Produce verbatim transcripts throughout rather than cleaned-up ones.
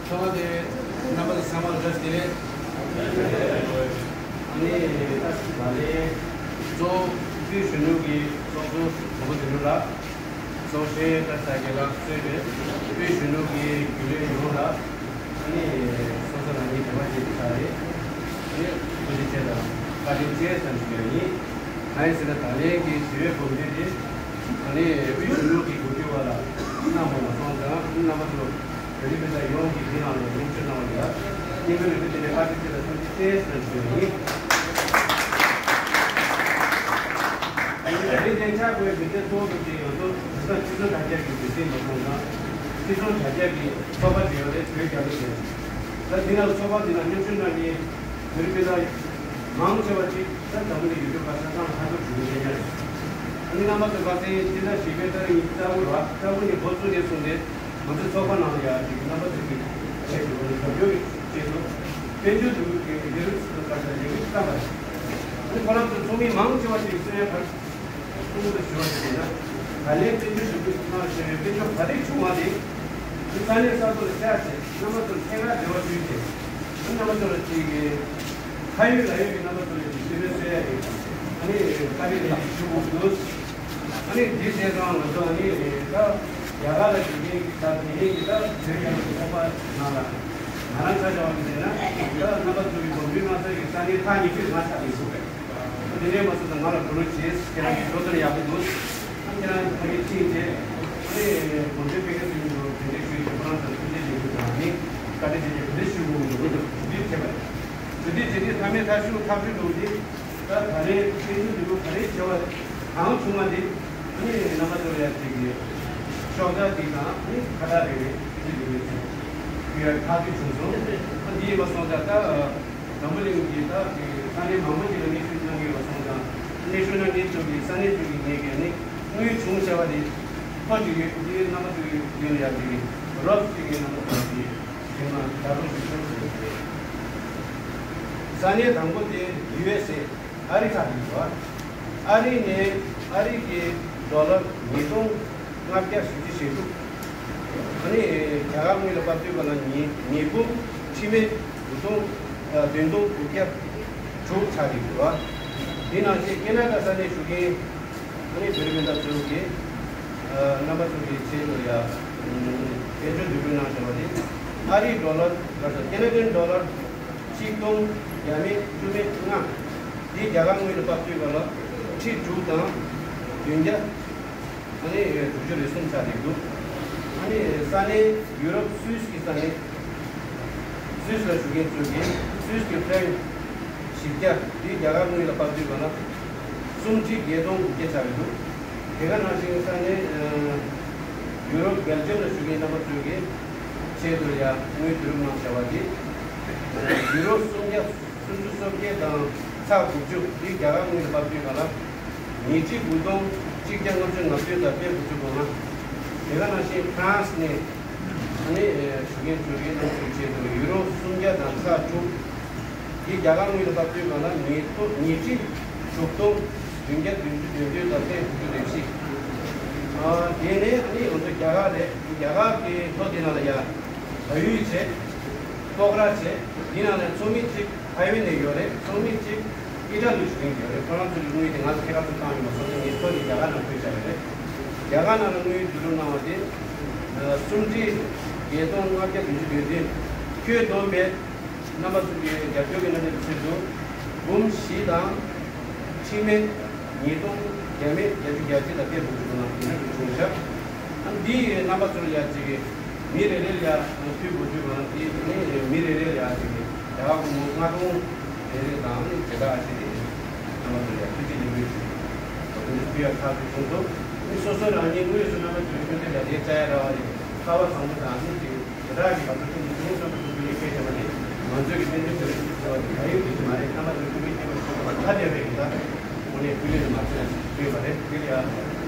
ཚང་མ་དེ་རྣམ་པ་ཚོ་ཚང་མ་ལ་བཀྲ་ཤིས་བདེ་ལེགས། ཨ་ནི་ད་ལྟ་ལས་གཙོ་བོ་དབུས་གཞོན་ནུ་གི་ཚོགས་གཙོ་དྲུང་པ་དོན་གྲུབ་ལགས། ཚོགས་གཞོན་བཀྲ་ཤིས་རྒྱལ་ལགས་གཙོས་པའི་དབུས་གཞོན་ནུ་གི་རྒྱུན་ལས་ཡོངས་ལ་ཨ་ནི་སོ་སོ་རང་ཉིད་དད་པ་བྱེད་ཀྱི་ས་རེད། ཨ་ནི་ཐུགས་རྗེ་ཆེ་དང་བཀའ་དྲིན་ཆེ་ཟེར་ཞུ་ཡ་ཡིན། གང་ཡིན་ཟེར་ན་ད་ལན་གྱི་ཞི་བའི་གོམ་བགྲོད་དེ་ཨ་ནི་དབུས་གཞོན་ནུ་གི་གོ་སྒྲིག་འོག་ལ་གནང་བ་མ་སོང་ཙང་རྣམ་པ་ཚོ་བོད་རིགས་སྤུན་ཟླ་ཡོངས་ཀྱིས་འདི་ནང་ལ་མཉམ་ཞུགས་གནང་བ་ལ་སྙིང་དབུས་ལུས་པའི་སྟེང་ནས་བཀའ་དྲིན་ཆེ་དང་ཐུགས་རྗེ་ཆེ་ཟེར་ཞུ་ཡ་ཡིན། དེ་རིང་ཆགས་དགོས་མི་ཚེ་གཙོ་བོ་དེ་ང་ཚོ་དེང་སང་སྤྱི་ཚོགས་དྲ་རྒྱ་གི་མི་ཚེ་མ་སོང་ཙང་སྤྱི་ཚོགས་དྲ་རྒྱ་གི་ཚོགས་པ་དེ་ཡོད་རེད། བོད་རྒྱ་མི་རེད། ད་འདི་ནང་ཚོགས་པ་འདི་ནང་མཉམ་ཞུགས་གནང་མཁན་བོད་རིགས་སྤུན་ཟླ་མང་ཆེ་བ་ཅིག་ད་འཛམ་བུ་གླིང་ཡུལ་གྲུ་ཁག་ཆ་ཚང་ལ་ཧ་ཅང་ཞུ་རྒྱུ་ཡོད་ཀྱང་རེད། ཨ་ནི་རྣམ་པ་ཚོ་ཁ་སང་སྤྱི་ཟླ་བཞི་པའི་ཏ་རིག་ཉི་ཤུ་རྩ་དགུ་ར་རྩ་དགུ་ནས་འགོ་བཙུགས་ནས་བཟུང་སྟེ་ང་ཚོའི་ཚོགས་པ་ནང་ལ་ཡ་ཅིག་རྣམ་པ་ཚོ་གི་ཆེད་དུ་ང་ཚོ་རྒྱབ་སྐྱོར་གྱི་ཆེད་དུ་དཔལ་འབྱོར་འདུ་འགོད་ཀྱི་ལས་རིམ་ཁག་ལ་ལས་འགུལ་བཏང་བ་རེད། ཨ་ནི་ཁོ་རང་ཚོ་ཚོགས་མི་མང་ཆེ་བ་ཞིག་གསན་ཡ་གར་ཐུགས་ཁུར་དུ་ཞུ་བ་ཞིག་ཡིན་ན། ད་ལན་དཔལ་འབྱོར་ཞུ་སྐུལ་གནང་བཞིན་ཡོད། དཔལ་འབྱོར་ག་རེ་བྱུང་བ་དེ་ས་གནས་གསར་གཏོད་ལ་བཅར་ཏེ་རྣམ་པ་ཚོར་ཐད་ཀར་འབྲེལ་བ་བྱུང་སྟེ་རྣམ་པ་ཚོ་ལ་ཅིག་གི་ཁ་ཡོད་ལག་ཡོད་ཀྱི་རྣམ་པ་ཚོ་ལ་ཅིག་ཤེས་དཔལ་གསོ་ཡ་ཡིན། ཨ་ནི་བཀའ་དྲིན་ལས་ཞུ་དགོས་འདུག་ཨ་ནི་འདི་བྱས་ཙང་ང་ཚོ་ཨ་ནི་ད་རྒྱ་གར་ལ་བཞུགས་མཁན་གྱི་ད་དེ་རིང་གི་ད་བོད་རྒྱ་ནག་གི་ཚོགས་པ་ནང་ལ་ང་རང་ཆ་བཞག་པ་ཡིན་ན་ད་རྣམ་པ་ཚོ་གི་གོམ་བགྲོད་གནང་ས་ཀྱི་ས་གནས་ཁག་ཉི་ཤུ་ལྔ་ཆགས་ཡོད་འདུག་པས། དེ་འདྲའི་མ་སོང་ཙང་ང་ལ་བོ་ལོ་བྱས་ཁྱེད་རང་གི་འགྲོ་དོན་ཡག་པོ་འདུག་ཨ་ཁྱེད་རང་ཕ་གིར་ཕྱིན་རྗེས་ཨ་ནི་གོམ་བགྲོད་སྤེལ་མཁན་ཚོ་ཡིན་འགྲོ་དེ་འདྲའི་ཞུ་ཡིན། ཁོ་རང་ཚོར་ཐུགས་རྗེ་ཆེ་ཞུ་དང་ནི་བཀའ་དྲིན་ཆེ་ཞུ་དེ་འདྲའི་ཞུ་དགོས་འདུག་ངོས་འཛུགས་གྲུབ་འདེད་བྱས་པ་རེད། གྲུབ་འདེད་བྱས་ཏེ་མཐའ་མའི་ཐག་གཅོད་ཐག་གཅོད་འགྲོ་འདི་ད་ད་རེས་ཕན་ཚུན་འདི་ལུགས་ག་རེ་བྱས་པ་གང་བྱུང་བ་འདི་ཨ་ནི་རྣམ་པ་ཚོར་ཡ་ཅིག་གི་ཤོག་ཁྲ་འདི་དང་ཨ་ནི་ཁ་བརྡ་རེ་རེ་ཅིག་ཡོད་མེད་ཅིག་ཡོད་ཐག་གཅོད་བྱུང་སོང་། ཨ་འདི་ཡིན་པ་སོང་ཙང་ད། འཛམ་བུ་གླིང་གི་ད་ས་གནས་མང་པོ་ཅིག་ལ་གནས་སྤོས་གནང་གི་ཡོད་པ་སོང་ཙང་གནས་སྤོས་གནང་མཁན་ཚོ་གིས་ས་གནས་ཚོ་གིས་ངེད་ཀྱི་ནི་དངུལ་བྱུང་བྱ་བ་དེ་ཐོ་གཅིག་ཡོད། འདི་རྣམ་པ་ཚོ་གི་མདུན་ལ་ཡར་འདི་རོབ་ཅིག་གི་རྣམ་པ་ཚོ་གིས་དེ་མ་ད་རུང་ཞིག་ཐོན་ཟེར་གྱི་རེད། ས་གནས་དང་པོ་དེ་ཡུ་ཨེས་ཨེ་ཨ་རི་ཁ་དེ་ཡོད། ཨ་རི་ནས་ཨ་རི་གི་ཌོ་ལར་ཉིས་སྟོང་ལྔ་བརྒྱ་བཞི་བཅུ་ཞེ་དྲུག་ཨ་ནི་རྒྱ་གར་དངུལ་ལ་ཕབ་དུས་ག་ལ་ཉིས་ཉིས་འབུམ་ཁྲི་མེད་དགུ་སྟོང་ཨ་བདུན་སྟོང་དགུ་བརྒྱ་དྲུག་ཆགས་ཀྱི་འདུག་བ། དེ་ནང་བཞིན་ཁེ་ན་ཌ་ས་གནས་བཞུགས་མཁན་ཨ་ནི་བོད་རིགས་སྤུན་ཟླ་ཚོ་གིས་ཨ་རྣམ་པ་ཚོ་གི་ཆེད་དུ་ཡ་དཔལ་འབྱོར་འདུ་འགོད་གནང་བཞིན་པ་དེ་ཨ་རིའི་ཌོ་ལར་ག་ས་ཁེ་ན་ཌན་ཌོ་ལར་ཆིག་སྟོང་བརྒྱ་མེད་བཅུ་མེད་ལྔ། དེ་རྒྱ་གར་དངུལ་ལ་ཕབ་དུས་ག་ལ་ཁྲི་དྲུག་དང་བདུན་བརྒྱ། ཨ་ནི་དྲུག་ཅུ་རེ་གསུམ་ཆགས་བསྡད་འདུག་ཨ་ནི་ས་གནས་ཡུ་རོབ་སུད་སི་གི་ས་གནས་སུད་སི་ལ་བཞུགས་མཁན་ཚོས་ཀྱིས་སུད་སི་གི་ཕྲེང་བཞི་བརྒྱ་དེ་རྒྱ་གར་དངུལ་ལ་ཕབ་དུས་ག་ལ་སུམ་ཁྲི་བརྒྱད་སྟོང་དགུ་བརྒྱ་ཆགས་ཀྱི་འདུག་དེ་ག་ནང་བཞིན་ས་གནས་ཡུ་རོབ་སྦེལ་ཇམ་ལ་བཞུགས་མཁན་རྣམ་པ་ཚོས་ཀྱིས་ཆེད་དུ་ཡ་དངུལ་བསྡུ་རུབ་གནང་བྱ་བ་དེ་ཡུ་རོབ་སུམ་བརྒྱ། སུམ་ཅུ་སོ་བརྒྱད་དང་ཚེག་དགུ་བཅུ་འདི་རྒྱ་གར་དངུལ་ལ་ཕབ་དུས་ག་ལ་ཉིས་ཁྲི་དགུ་སྟོང་གཅིག་བརྒྱ་ལྔ་བཅུ་ང་བདུན་དང་པད་དགུ་བཅུ་གོ་ལྔ། དེ་ག་ནང་བཞིན་ཧྥ་རན་སི་ནས་ཨ་ནི་བཞུགས་མཁན་ཚོ་གིས་རྣམ་ཚོའི་ཆེད་དུ་ཡུ་རོ་སུམ་བརྒྱ་དང་ཚེག་དྲུག་འདི་རྒྱ་གར་དངུལ་ལ་ཕབ་དུས་ག་ལ་ཉིས་སྟོང་ཉིས་ཁྲི་དྲུག་སྟོང་བདུན་བརྒྱ་བདུན་ཅུ་དོན་བདུན་དང་པད་དགུ་བཅུ་རེ་བཞི། དེ་ནས་ཨ་ནི་ང་ཚོ་རྒྱ་གར་རེད། རྒྱ་གར་གྱི་ལྷོ་དེ་ནང་ལ་ཡ་བལ་ཡུལ་བྱས། ལྟོགས་ར་བྱས། འདི་ནང་ནས་ཚོགས་མི་གཅིག་ཐའེ་ཝན་ནས་ཡོད་རེད། ཚོགས་མི་གཅིག་ཨི་ཊ་ལི་ཞུ་མཁན་ཡོད་རེད། ཁོ་རང་ཚོ་གི་དངུལ་དེ་ང་ཚོ་ཁྱེད་རང་ཚོ་བཏང་ཡོད་མ་སོང་ཙང་ངས་ཐོ་དེ་རྒྱ་གར་ནང་བཀོད་བཞག་ཡོད་རེད། རྒྱ་གར་ནང་ལ་དངུལ་བསྡུ་རུབ་གནང་བ་དེ་སུམ་ཁྲི་བརྒྱད་སྟོང་ལྔ་བརྒྱ་བདུན་ཅུ་དོན་བདུན། ཁྱོན་བསྡོམས་པས་རྣམ་པ་ཚོ་གི་རྒྱབ་སྐྱོར་གྱི་གནས་ཚུལ་དུ་འབུམ་བཞི་དང་ཁྲི་མེད་ཉིས་སྟོང་བརྒྱ་མེད་བརྒྱད་ཅུ་གྱ་གཅིག་དང་པད་དགུ་བཅུ་གོ་ལྔ་དེ་འདྲ་ཞིག་བྱུང་ཤག་ཨ་འདི་རྣམ་པ་ཚོ་ལ་ཡ་གཅིག་གི་མི་རེ་རེ་ལ་ཡ་ཕུལ་དགོས་དུས་གང་དེ་ནི་མི་རེ་རེ་ལ་ཡ་གཅིག་གི་རྒྱ་གར་སྒོར་མོ་ལྔ་སྟོང་རེ་རེ་དང་ནི་དེ་དག་ཨ་ཅེ་དེ་རྣམ་པ་ཚོ་ལ་ཡ་ཐུགས་རྗེ་ཆེ་ཞུ་ཞུ་ཡ་ཁག་ཏུ་བྱུང་སོང་། ནི་སོ་སོ་རང་ཉིད་དངོས་སུ་རྣམ་པ་ཚོའི་སྐྱོན་བརྗོད་ལ་དེ་བཅའ་ཡ་ར་བ་རེད། ཁ་བ་བཟང་པོ་དང་ནི་དེ། དེ་དག་གི་ང་ཚོ་ཐུགས་ཀྱི་ཐུགས་ཉིད་སོན་པོ་ཐུགས་ཀྱི་ཡིད་ཆེས་བྱས་པ་ནི་ང་ཚོའི་གི་བསྟན་འཛིན་ཟེར་བའི་ཐུགས་ཀྱི་ཡིད་ཆེས་མ་རེད། ཐ་མ་དེ་ཐུགས་ཀྱི་ཡིད་ཆེས་པ་ཐུགས་ཀྱི་ཐ་དད་པའི་གི་ད་དངོས་གནས་ཐུགས་ཡིད་ནས་མ་ཚོད་ཡོད་པ་རེད། དེ་ལ་ཡང་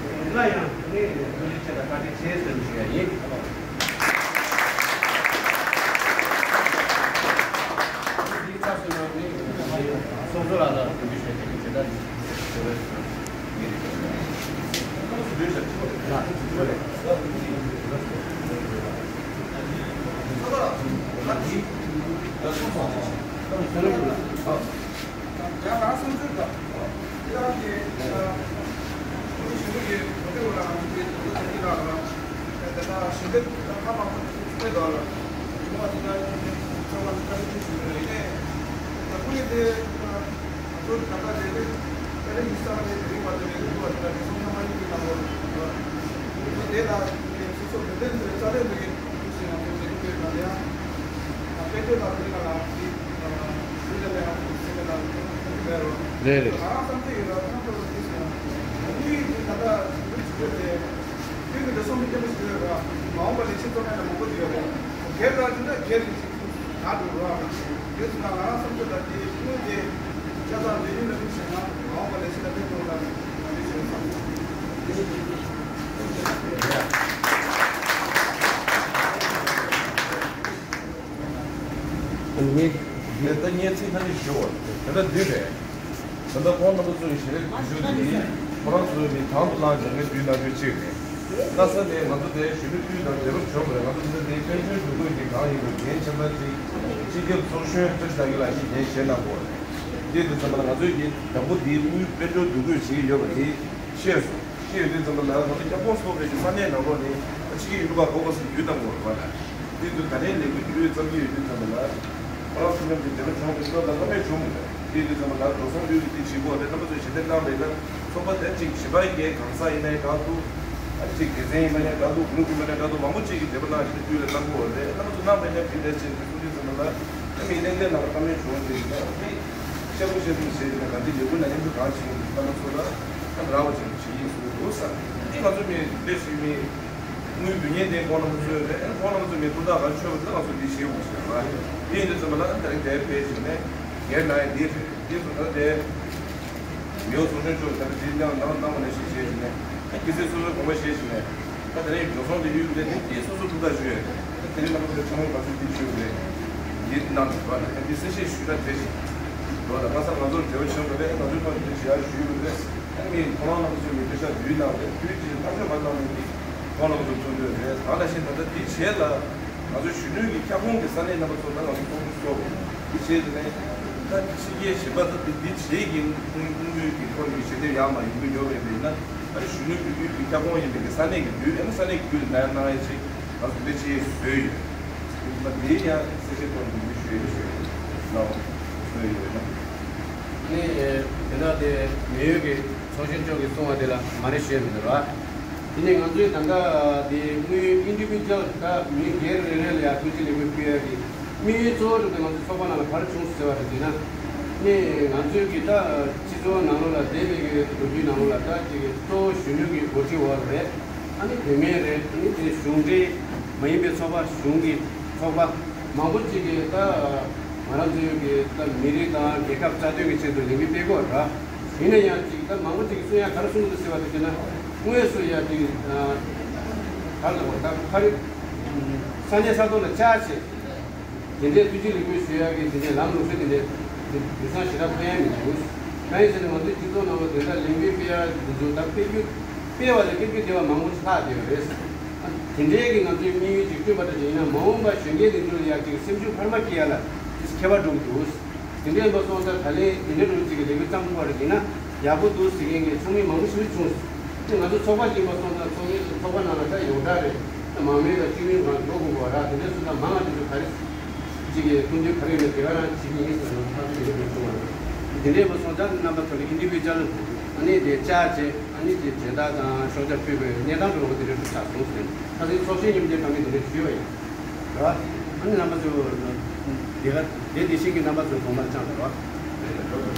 སླར་ཡང་ནི་ཐུགས་རྗེ་ཆེ་དང་བཀའ་དྲིན་ཆེ་ཟེར་ཞུ་ཡ་ཡིན། དེའི་ཚབ་སུ་ནང་ནི་སོང་ཚོ་ལ་ལ་དུས་ཆེན་དེ་གི་ཇི་ལྟར་ཞུ་བའི། ཡང་ང་སོང་ཚོད་དང་། དེ་རང་གི་ཨ་ཁོང་གཞོན་ནུ་གི་གོ་སྒྲིག་འོག་ལ་ང་ཚོ་དེ་དོན་དུ་ཐད་ཀྱི་རག་ལ། དེ་དག་ཞིང་ཁ་དང་ཁ་མང་པོ་ཚུད་པའི་དོན་ལ། ཉི་མ་དེ་དག་ཚང་མ་བཀའ་དྲིན་ཆེ་ཞུ་གི་རེད། ཡིན་ནའི་ད་ཁོང་གིས་དེ་ང་ཚོ་ད་ལྟ་དེ་ནི་ད་རེས་ཉི་ཤུ་རྩ་ལྔ་ནས་དེ་རིང་བར་དུ་ནས་དེ་བར་དུ་ད་རེས་སོང་ཉི་མ་གཉིས་ཀྱི་ནང་ལོགས་ལ། དེ་ལ་སོ་སོ་འདོད་དོན་དེ་རྩ་ལས་འདུག་གི། དེ་བཞིན་ང་ཚོ་མཛད་སྒོ་སྤེལ་གནང་ཡ། དཔལ་འབྱོར་དང་དེ་ནང་ལ་དེ་དེ་ལ་ལས་ང་ཚོ་སེམས་ལ་ཐོན་གྱི་མེད་རོགས། རེད་རེད། ང་རང་བསམ་ཚུལ་ཡོད་ལ་ཐང་ཐོག་ལ་དེ་བཞིན་དེ་ད་ལྟ་དུས་ཚོད་དེ་དུས་ཀྱི་འགྲོ་སོང་མི་སྐྱེ་མ་ཞིག་ཡོད་ར། མ་འོངས་པ་ལས་ཤིག་གཙོ་ཁ་ན་མང་པོ་ཡོད་རེད། སྒེར་ལ་དེ་ན་སྒེར་གྱི་ད་འགྲོ་ར། དེ་ཚོ་ན་ང་རང་བསམ་ཚུལ་ལ་དེ་དངོས་དེ་ཆ་ཚང་འདོད་ཡོད་ལ་དེ་བཞིན་ན་མ་འོངས་པ་ལས་ཤིག་ལ་ཕན་ཐོགས་ལ་དེ་བཞིན་བསམ། ངས་ད་ལྟ་ངས་ཚིག་ཁ་ནས་ཞུ་བ་དེ་ད་ལྟ་འདི་རེད། ད་ལྟ་ཁོང་རྣམ་པ་ཚོ་ཡི་ཞལ་ལས་དུས་ཚོད་འདི་ཁོ་རང་ཚོའི་མི་དང་དུ་བླངས་བྱས་ངས་དུས་ནང་དུས་གཅིག་རེད། སྔ་ས་ནས་ང་ཚོ་དེ་གཞོན་ནུ་དབུས་དང་འབྲེལ་བ་བྱུང་བ་རེད། ང་ཚོ་འདི་ལྟར་དེའི་དཔལ་འབྱོར་འདུ་འགོད་ཀྱི་གང་ཡིན་པ་འགན་ཆེ་ས་ཅིག་སྤྱི་ཁྱབ་ཚོགས་གཞོན་བཀྲ་ཤིས་དར་རྒྱས་ལགས་ཀྱིས་འགན་བཞེས་གནང་དགོས་རེད། དེ་དུས་ཙམ་པ་ལ་ང་ཚོས་ཀྱི་དང་པོ་འདིའི་དབུས་དཔལ་འབྱོར་འདུ་འགོད་བྱེད་ཀྱི་ཡོད་པ་དེ་ཤེས་སོང་། ཤེས་ཡོད་དུས་ཙམ་པ་ལ་ང་ཚོ་སྐྱབས་ཁོངས་སུ་གཏོགས་པའི་ས་གནས་ནང་ལོགས་ནས་ཕྱི་རྒྱལ་ཡུལ་གྲུ་ཁག་གོ་གོ་སུ་ཡུལ་དང་གོ་བ་ལ། དེ་དུས་ད་ལན་ལས་འགུལ་དུས་བརྩམས་ཀྱི་ཡོད་དུས་ཙམ་པ་ལ། ཁོ་རང་ཚོ་མཉམ་གྱི་འབྲེལ་བ་བྱུང་བའི་སྐབས་ལ་བླ་མེད་བྱུང་མི་འདུག་དེ་དུས་ཙམ་པ་ལ་འགྲོ་སོང་ལུས་ཀྱི་དེ་བྱེད་དགོས་རེད། རྣམ་པ་ཚོས་ཞལ་འདེབས་གནང་བའི་སྐབས་ཚོགས་པ་དེ་གཅིག་བྱིས་པ་ཡིན་གང་ཟག་ཡིན་ནའི་འདྲ་འདུག་ཨ་གཅིག་སྡེ་ཚན་ཡིན་ན་ཡང་འདྲ་འདུག་གུ་རུ་ཀུན་ན་འདྲ་འདུག་མང་པོ་གཅིག་གིས་འབྲེལ་བ་གནང་བཞིན་དུས་ལ་གནང་དགོས་རེད། རྣམ་པ་ཚོ་གནང་བའི་སྐབས་དེ་འདྲ་བྱས་ནས་གསུང་དུས་ཙམ་པ་ལ་ཨ་མི་གླེང་སྟེགས་ནང་ལ་བཀའ་མོལ་བྱུང་དེ་ཡིན་ན་དེ། ཤ་བོ་ཤ་བོ་བྱས་ནས་ག་འདི་ལས་འགུལ་ལ་མཉམ་དུ་གང་བྱེད་ཡོང་དུས་རྣམ་པ་ཚོ་ལ་ཨ་རག་པ་བྱེད་དུ་བྱེད་ཀྱི་ཡིན་གསུངས་འདུག་ས། འདི་ང་ཚོ་མི་ལས་ཞུས་མི་དངུལ་བསྡུ་ཉན་དེ་ཁོང་རྣམ་པ་ཚོས་རེད། ཨ་ཁོང་རྣམ་པ་ཚོ་མི་ཐུགས་ཐག་ག་ཆོད་པ་དེ་ང་ཚོ་འདི་བྱེད་དགོས་ཟེར་བ་ཡིན་དུས་ཙམ་པ་ལ་ཨ་ད་རིང་དེར་ཕེབས་བྱས་ནས་ངའི་ནང་ཡང་འདི་རེད། འདི་ཚོ་ད་དེ་མི་ཡོ་ཚོགས་ཆུང་ཆོག་ད་ལྟ་འདི་ནང་ནང་ནང་མ་ནས་ཤེས་བྱས་བྱས་ནས་ཨ་སྐྱེ་སྲིད་སོ་སོའི་དགོངས་པ་བཞེས་བྱས་ནས། ད་དེ་རིང་འགྲོ་སོང་དེ་ཡོད་རེད། དེ་དེ་སོ་སོ་ཐུགས་ཐག་ཆོད་ཡོད་རེད། ད་དེ་རིང་ལ་ཁོ་ཚོས་ཚང་མ་ག་ཚོད་འདི་ཞུས་རེད། འདི་གནང་འདུག་བ་ལ་ད་འདི་གསལ་བཤད་ཞུས་ན་དེ་བཞིན་འགྲོ་ད་ཁ་སང་ང་ཚོར་འབྲེལ་བ་བྱུང་བ་རེད། ང་ཚོའི་ཐོག་འདི་བྱེད་ཡག་ཞུས་ཡོད་རེད། ཨ་ནི་ཁོ་རང་རྣམ་པ་ཚོའི་མི་སྐད་ཆ་བསྡུས་གནང་རེད། དུས་ཀྱི་ཐག་གཅོད་མ་གནང་མིན་འདི་ཁོང་རྣམ་ཚོ་མཚོན་དོན་རེད། ད་ལ་ཞིག་ད་ལྟ་འདི་བྱས་ལ། ང་ཚོ་གཞོན་ནུ་གི་ཁྱབ་ཁོངས་ཀྱི་ས་གནས་རྣམ་པ་ཚོ་ད་ང་ཚོ་ཚོགས་འདུ་ཚོགས་དགོས། འདི་བྱས་དེ་ནས་ད་ཕྱི་རྒྱལ་གཞན་པ་ཚོ་འདི་འདི་བྱེད་ཀྱི་དངུལ་དངུལ་གྱི་ཐོག་ནས་ཞལ་འདེབས་ཡག་མ་ཡོང་གི་ཡོད་པ་ཡིན་ན། ཨ་ནི་གཞོན་ནུ་གི་ཡུལ་གྱི་ཁྱབ་ཁོངས་ཡིན་པའི་གི་ས་གནས་ཀྱི་དུས་ཨ་ནི་ས་གནས་ཀྱི་དུས་ལ་ནང་ཡང་ཞིག་ང་ཚོ་འདི་ཅིག་བཟོས་ཡོད། ཨ་འདི་ཡང་གསལ་བཤད་ཐོག་ནས་འདི་ཞུ་ཡ་ཞུ་ཡ་ལའོ་བཟོས་ཡོད་ན། ཨ་ནི་དེ་དག་དེ་མི་ཡུལ་གྱི་ཚོགས་གཞོན་མཆོག་གིས་གསུངས་པ་དེ་ལ་མ་རེ་ཞུ་ཡ་མི་འདུག་ར། དེ་ནས་ང་ཚོས་ད་ལྟ་དེ་དངུལ་ཨིན་ཌི་བི་ཇུ་ཨལ་ད་མི་སྒེར་རེ་རེ་ལ་ཡང་ཐུགས་རྗེ་ལེགས་འབུལ་ཕུལ་ཡ་གི་དམིགས་ཡུལ་གཙོ་བོ་དེ་ང་ཚོ་ཚོགས་པ་ནང་ལ་ག་རེ་བྱུང་ཟེར་བ་རེད་དེ་ན། ནས་ང་ཚོའི་གི་ད་སྤྱི་ཚོགས་ནང་ལོགས་ལ་བསྡད་པའི་གི་ལོ་རྒྱུས་ནང་ལོགས་ལ་ད་ཅིག་གི་གཙོ་བོ་གཞོན་ནུ་གི་འགོ་ཁྲིད་འོག་རེད། ཨ་ནི་བུད་མེད་རེད། ཨ་ནི་དེ་གཞུང་འབྲེལ་མ་ཡིན་པའི་ཚོགས་པ་གཞུང་གི་ཚོགས་པ་མང་པོ་ཅིག་གི་ད་ང་རང་ཚོའི་གི་ད་མི་རིགས་དང་རྒྱལ་ཁབ་རྩ་དོན་གི་ཆེད་དུ་ལས་འགུལ་སྤེལ་གི་ཡོད་ར། ཡིན་ན་ཡང་ཅིག་ད་མང་པོ་ཅིག་གིས་གསུང་ཡ་ག་རེ་གསུང་གི་འདུག་ཟེར་བ་དེ་བྱས་ན། དངོས་སུ་ཡ་ཅིག་ག་རེ་ལབ་དགོས་ད་ཁ་རི་ས་གནས་ས་ཐོག་ལ་བཅར་བྱས། དེ་འདྲའི་ཐུགས་རྗེ་ལེགས་འབུལ་ཞུ་ཡག་གི་དེ་འདྲའི་ལམ་ལུགས་སྲོལ་དེ་འདྲའི་དེ་དེང་སང་ཞེ་དྲག་ཐོན་ཡ་མི་འདུག་གང་ཡིན་ཟེར་ན་ང་ཚོའི་སྤྱི་ཚོགས་ནང་ལ་དེ་འདྲ་ལས་འགུལ་སྤེལ་ཡ་འདི་ཚོ་ད་སྤེལ་རྒྱུ་སྤེལ་བ་ལས་སྤེལ་རྒྱུ་བདེ་བ་མང་པོ་ཞིག་ལྷག་བསྡད་ཡོད་རེད། དེ་འདྲའི་གི་ང་ཚོའི་དམིགས་ཡུལ་ཅིག་བསྐྲུན་པ་འདྲ་ཅིག་ཡིན་ན་མ་འོངས་པ་གཞོན་སྐྱེས་འདི་ཚོ་ལ་ཡ་ཅིག་སེམས་ཤུགས་འཕར་མ་སྐྱེ་ཡ་ལ་ཅིག་ཁྱད་པར་འགྲོ་གི་འདུག་དེ་འདྲ་ཡིན་པ་སོང་ཙང་ད་ལན་དེ་འདྲའི་འགྲོ་ཅིག་གི་ལས་འགུལ་བརྩམས་དགོས་པ་རེད་ཡིན་ན་ཡག་པོ་འདུག་ཟེར་མཁན་གྱི་ཚོགས་མི་མང་པོ་ཞིག་བྱུང་། དེ་ང་ཚོ་ཚོགས་པ་ཞིག་ཡིན་པ་སོང་ཙང་ཚོགས་མི་ཚོགས་པ་ནང་ལ་ད་ཡོངས་གྲགས་རེད། མང་མོས་དང་སྤྱི་མོས་ངང་འགྲོ་དགོས་པ་ར། དེ་འདྲ་སོང་ཙང་མང་ང་དེ་ཚོ་ག་རེ་ཅིག་གི་སྐུ་མདུན་ག་རེ་ཡོད་ན་དེ་ག་རང་བྱེད་ཀྱི་ཡིན་ཟེར་ནས་ཁ་ཚུར་དེ་འདྲ་འགྲོ་བྱུང་བ་རེད། དེ་འདྲ་ཡིན་པ་སོང་ཙང་རྣམ་པ་ཚོ་ལ་ཨིན་ཌི་བི་ཇུ་ཨལ་ཨ་ནི་དེ་བཅར་བྱས་ཨ་ནི་དེ་མཇལ་དར་དང་ཤོག་བྱང་ཕུལ་དགོས་གནས་སྟངས་འགྲོ་དགོས་དེ་འདྲ་ཞིག་ཆགས་སོང་ཟེར་ནས་ཁ་སང་ཚོགས་གཞོན་མཉམ་འབྲེལ་ཁང་གིས་དེ་འདྲ་ཞུས་པ་ཡིན། རེད་བ། ཨ་ནི་རྣམ་པ་ཚོས་དེ་ག་དེ་དེ་བཞིན་གྱི་རྣམ་པ་ཚོས་དགོངས་པ་བཅངས་དང་རེད་བ།